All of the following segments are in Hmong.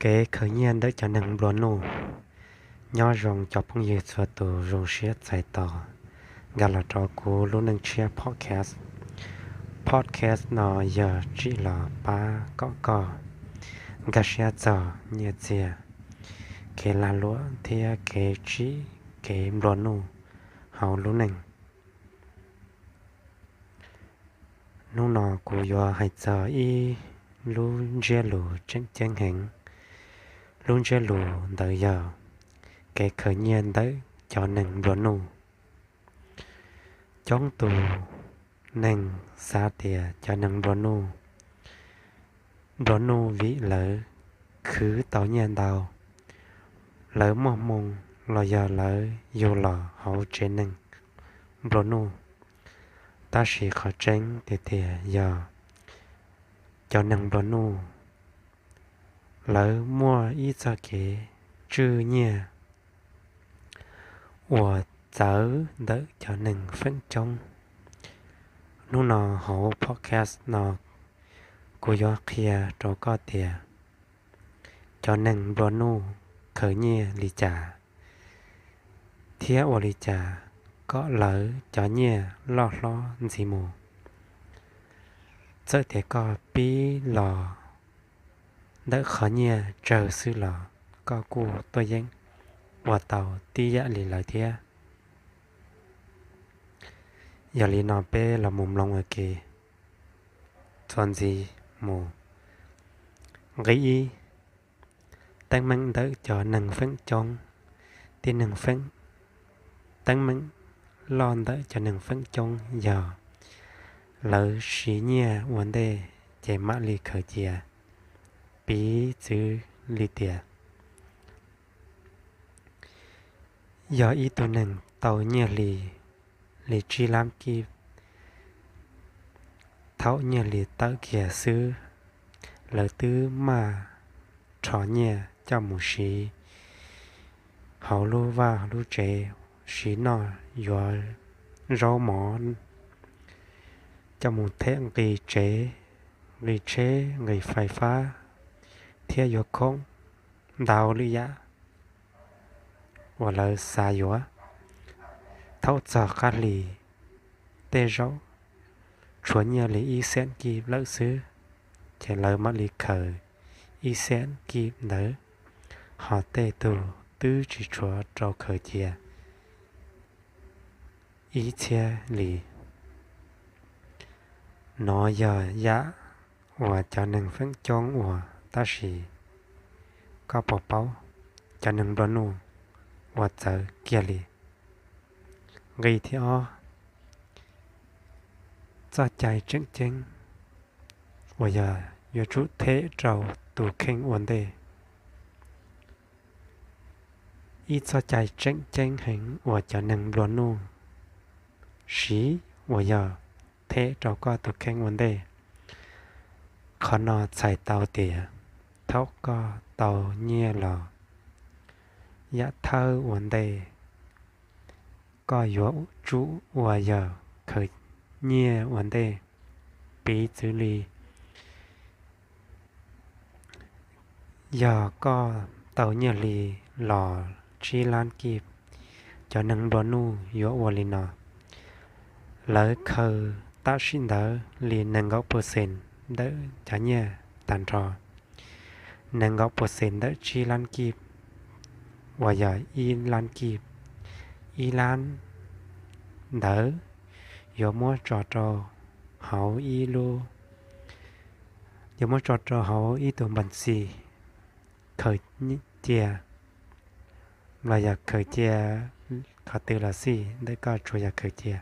Kev khaws nyiaj ntawm cov neeg nplua nuj. Nyob zoo cov phooj ywg txhua tus, zoo siab txais tos nkag los rau kuv lub neej tshiab podcast. Podcast no yog tsim los pab kom koj nkag siab txog nyiaj txiag, kev lag luam thiab kev tsim kev nplua nuj hauv lub neej. Hnub no kuv yuav hais txog ib lub ntsiab lus tseem ceeb heev. Lub ntsiab lus ntawd yog kev khaws nyiaj ntawm cov neeg nplua nuj. Coob tus neeg xav tias cov neeg nplua nuj, nplua nuj vim lawv khwv tau nyiaj ntau, lawv muaj hmoo los yog lawv yug los hauv tsev neeg nplua nuj. Tab sis qhov tseeb tiag tiag yog cov neeg nplua nuj, lawv muaj ib txoj kev tswj nyiaj uas txawv ntawm cov neeg feem coob. Hnub no hauv podcast no kuv yuav qhia rau koj tias cov neeg nplua nuj khaws nyiaj li cas, thiab ua li cas kom lawv cov nyiaj loj hlob ntxiv mus. Txawm tias koj pib los ntawm qhov nyiaj tsawg xwb los koj kuj tuaj yeem ua tau tib yam li lawv thiab. Yog li no peb los mus mloog ua ke txuas ntxiv mus. Nqe ib, teeb meem ntawm cov neeg feem coob. Tib neeg feem, teeb meem loj ntawm cov neeg feem coob yog lawv siv nyiaj ua ntej ces mam li khaws cia. Piv txwv li tias, yog ib tug neeg tau nyiaj hli li tsib lab kib, thaum nyiaj hli tawm kiag xwb, lawv twb maj rho nyiaj coj mus siv hauv lub vaj lub tsev, siv noj yuav zaub mov, coj mus them nqi tsev, nqi tsheb, nqi fais fab, thiab yuav khoom ntau lwm yam uas lawv xav yuav. Thaum txog qab hli, tej zaum tshuav nyiaj li ib xees kib lawm xwb, ces lawv mam li khaws ib xees kib ntawd, ho tej tug twb tsis tshuav rau khaws cia ib txhiab li. Nov yog yam uas cov neeg feem coob ua, tab sis koj puas paub cov neeg nplua nuj ua txawv kiag li. Nqe thib ob, txoj cai tseem ceeb uas yog yuav tsum them rau tus kheej ua ntej. Ib txoj cai tseem ceeb heev uas cov neeg nplua nuj siv uas yog them rau koj tus kheej ua ntej. Qhov no txhais tau tias thaum koj tau nyiaj los, yam thawj ua ntej koj yuav tsum ua yog khaws nyiaj ua ntej. Piv txwv li, yog koj tau nyiaj hli los tsib lab kib, cov neeg nplua nuj yuav ua li no. Lawv khaws tam sim ntawd li nees nkaum percent ntawm cov nyiaj tag nrho. Nees nkaum percent ntawm tsib lab kib uas yog ib lab kib. Ib lab ntawd yuav muab tso rau hauv ib lub, yuav muab tso rau hauv ib tug npas xis khaws cia, los yog khaws cia qhov twg los xij ntawm koj, tsuas yog khaws cia.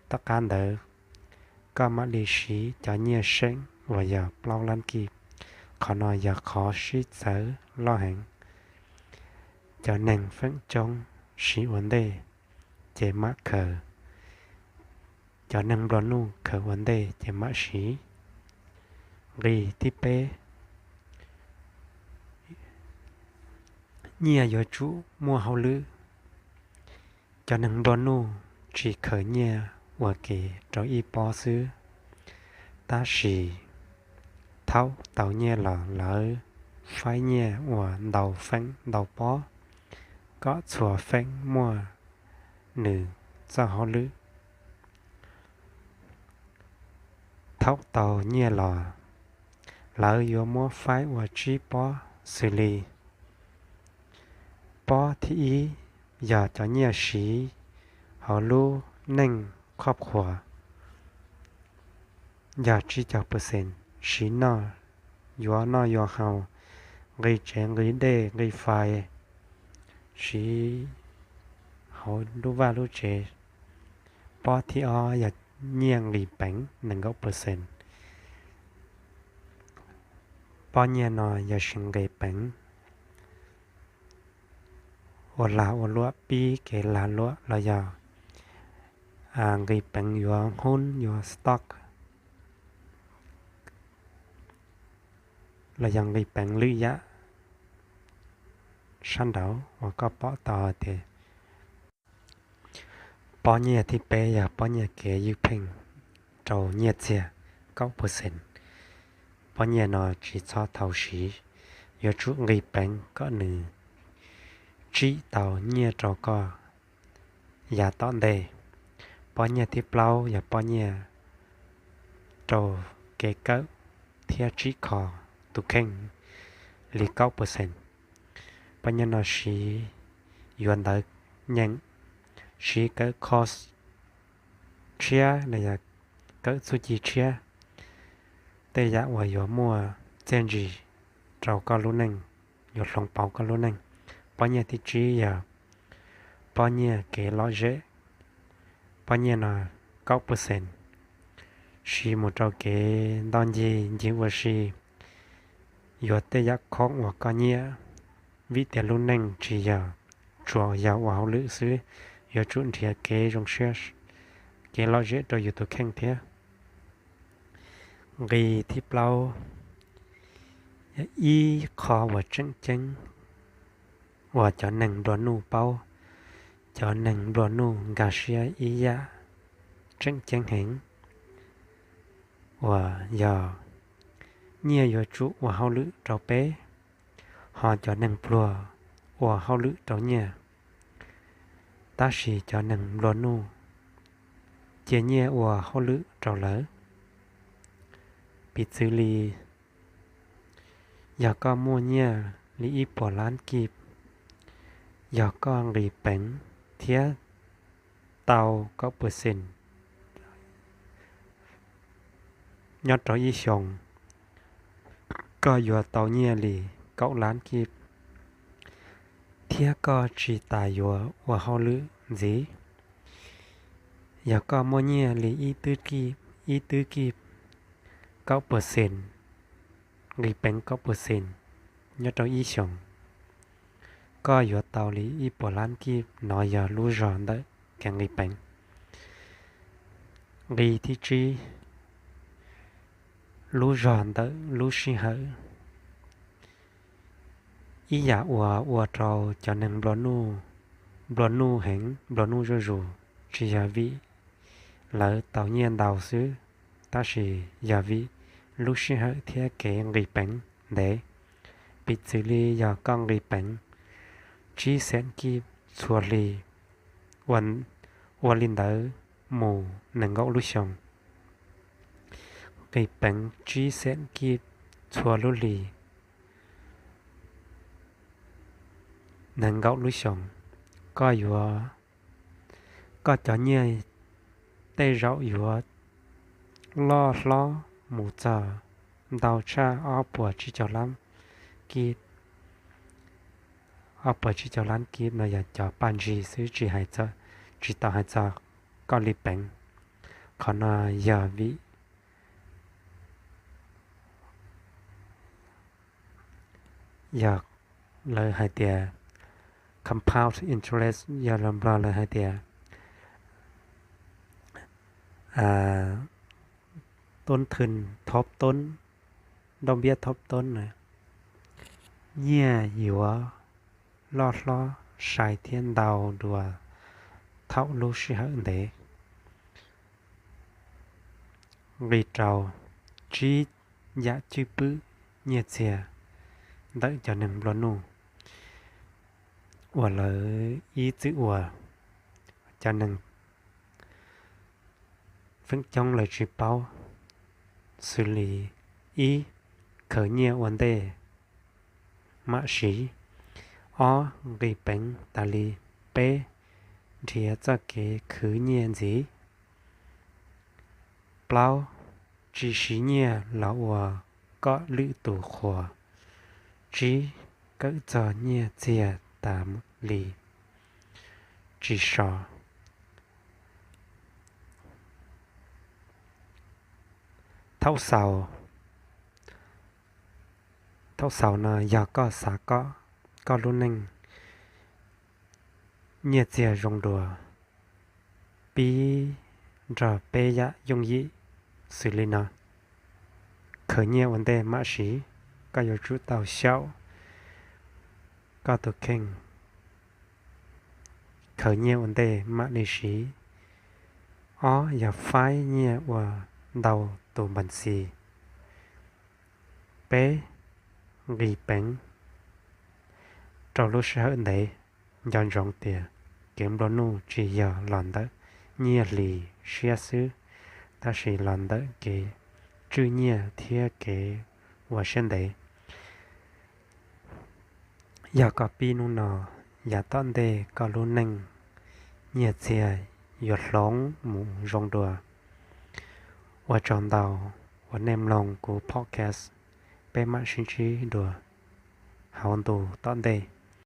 Tom qab ntawd koj mam li siv cov nyiaj seem uas yog plaub lab kib. Qhov no yog qhov sib txawv loj heev. Cov neeg feem coob siv ua ntej ces mam khaws, cov neeg nplua nuj khaws ua ntej ces mam siv. Nqe thib peb, nyiaj yuav tsum muaj hauj lwm. Cov neeg nplua nuj tsis khaws nyiaj ua ke rau ib pob xwb, tab sis thaum tau nyiaj los lawv faib nyiaj uas ntau feem ntau pob, kom txhua feem muaj nws txoj hauj lwm. Thaum tau nyiaj los, lawv yuav muab faib ua tsib pob xws li: pob thib ib yog cov nyiaj siv hauv lub neej qhov qhuas, yog tsib caug percent, siv noj, yuav noj yuav haus, nqi tsev nqi dej nqi fais, siv hauv lub vaj lub tsev. Pob thib ob yog nyiaj nqis peev nees nkaum percent. Pob nyiaj no yog siv nqis peev ua lag ua luam, pib kev lag luam los yog nqis peev yuav hub, yuav stock, los yog nqis peev lwm yam sab nraud uas koj pom tau tias pob nyiaj thib peb yog pob nyiaj kev ywj pheej rau nyiaj txiag kaum percent. Pob nyiaj no tsis txhob tau siv, yuav tsum nqis peev kom nws tsim tau nyiaj rau koj yav tom ntej. Pob nyiaj thib plaub yog pob nyiaj rau kev kawm thiab tsim kho tus kheej li kaum percent. Pob nyiaj no siv yuav ntawv nyeem, siv kawm course tshiab los yog kawm txuj ci tshiab, tej yam uas yuav muaj txiaj ntsig rau koj lub neej, yuav hloov pauv koj lub neej. Pob nyiaj thib tsib yog pob nyiaj kev lom zem. Pob nyiaj no kaum percent siv mus rau kev ntoj ncig ncig ua si, yuav tej yam khoom uas koj nyiam, vim tias lub neej tsis yog tsuas yog ua hauj lwm xwb, yuav tsum nrhiav kev zoo siab, kev lom zem rau yus tus kheej thiab. Nqi thib plaub, ib qho uas tseem ceeb uas cov neeg nplua nuj paub, cov neeg nplua nuj nkag siab ib yam tseem ceeb heev, uas yog nyiaj yuav tsum ua hauj lwm rau peb, ho cov neeg pluag ua hauj lwm rau nyiaj, tab sis cov neeg nplua nuj cia nyiaj ua hauj lwm rau lawv. Piv txwv li, yog koj muaj nyiaj li ib puas lab kib, yog koj nqis peev thiab tau kaum percent nyob rau ib xyoos, koj yuav tau nyiaj li kaum lab kib, thiab koj tsis tas yuav ua hauj lwm ntxiv. Yog koj muaj nyiaj li ib tw kib, ib tw kib kaum percent, nqis peev kaum percent nyob rau ib xyoos, koj yuav tau li ib puas lab kib. No yog lub zog ntawm kev nqis peev. Nqi thib tsib, lub zog ntawm lub sij hawm. Ib yam uas ua rau cov neeg nplua nuj, nplua nuj heev, nplua nuj zuj zus, tsis yog vim lawv tau nyiaj ntau xwb, tab sis yog vim lub sij hawm thiab kev nqis peev ntev. Piv txwv li yog koj nqis peev tsib xees kib txhua hli, ua li ntawd mus nees nkaum lub xyoo. Nqis peev tsib xees kib txhua lub hli, nees nkaum lub xyoo, koj yuav, koj cov nyiaj tej zaum yuav loj hlob mus txog ntau tshaj ob puas tsib caug lab kib. Ob puas tsib caug lab kib no yog cov paj ntsig xwb, tsis hais txog, tsis tau hais txog koj li peev. Qhov no yog vim yog lawv hais tias compound interest, yog los Nplog lawv hais tias toob thwj thob toob, nrauj npiab thob toob na, nyiaj yuav loj hlob sai thiab ntau dua thaum lub sij hawm ntev. Nqi rau, tsib yam cwj pwm nyiaj txiag. ntawm cov neeg nplua nuj uas lawv ib txwm ua. Cov neeg feem coob lawv tsis paub xws li: ib, khaws nyiaj ua ntej mam siv. Ob, nqis peev tas li. Peb, nrhiav txoj kev khwv nyiaj ntxiv. Plaub, tsis siv nyiaj los ua kom lwm tus qhuas. Tsib, kawm txog nyiaj txiag tas li tsis so. Thaum xaus, thaum xaus no yog koj xav kom koj lub neej nyiaj txiag zoo dua, pib nrog peb yam yooj yim xws li no: khaws nyiaj ua ntej mam siv. Koj yuav tsum tau xyaum koj tus kheej, khaws nyiaj ua ntej mam li siv. Ob, yog faib nyiaj ua ntau tus npas xis. Peb, nqis peev rau lub sij hawm ntev. Nco ntsoov tias kev nplua nuj tsis yog los ntawm nyiaj hli siab xwb, tab sis los ntawm kev tswj nyiaj thiab kev ua siab ntev. Yog koj pib hnub no, yav tom ntej koj lub neej nyiaj txiag yuav hloov mus zoo dua. Ua tsaug ntau uas nej mloog kuv podcast. Peb mam sib ntsib dua hauv ntu tom ntej.